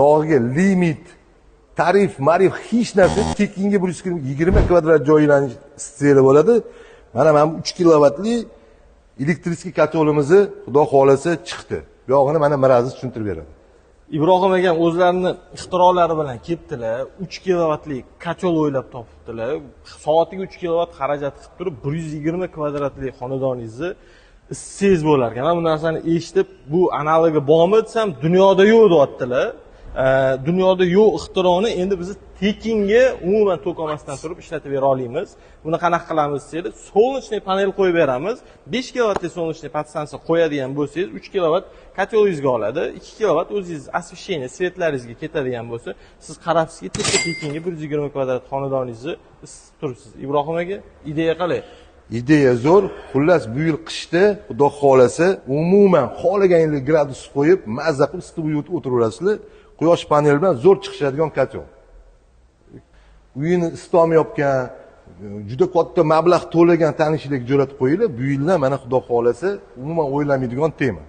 Buyog'iga limit, tarif, marif, hech narsa, tekinga 120 kvadrat joylarni isitsanglar bo'ladi. Mana bu 3 kilovatli электрический котёл imizni, xudo xohlasa, chiqdi. Buyog'ini mana Miraziz tushuntirib beradi. Ibrohim akam o'zlarini ixtirolari bilan kelibdilar. 3 kilovatli котёл o'ylab topibdilar. Soatiga 3 kilovat xarajat qilib turib, 120 kvadratli xonadoningizni isitsangiz bo'lar ekan. Men bu narsani eshitib, bu analogi bormi desam, dunyoda yo'q deyaptilar. Dunyoda yo'q ixtironi endi biz tekinga, umuman tok olmasdan turib ishlatib bera olamiz. Buni qanaqa qilamiz desanglar, солнечный panel qo'yib beramiz. 5 kilovatli солнечный podstansiya qo'yadigan bo'lsangiz, 3 kilovat котёл ingizga oladi, 2 kilovat o'zingiz освещение, свет laringizga ketadigan bo'lsa, siz qarabsizki, tepa tekinga 120 kvadrat xonadoningizni isitib turibsiz. Ibrohim aka, ideya qalay? Ideya zo'r. Xullas, bu yil qishda, xudo xohlasa, umuman xohlaganingiz gradus qo'yib, mazza qilib isitib o'tiraverasizlar. Quyosh paneli bilan zo'r chiqishadigan котёл. Uyini isitolmayotgan, juda katta mablag' to'lagan tanishlarga jo'natib qo'yinglar. Bu yildan mana, xudo xohlasa, umuman o'ylamaydigan tema.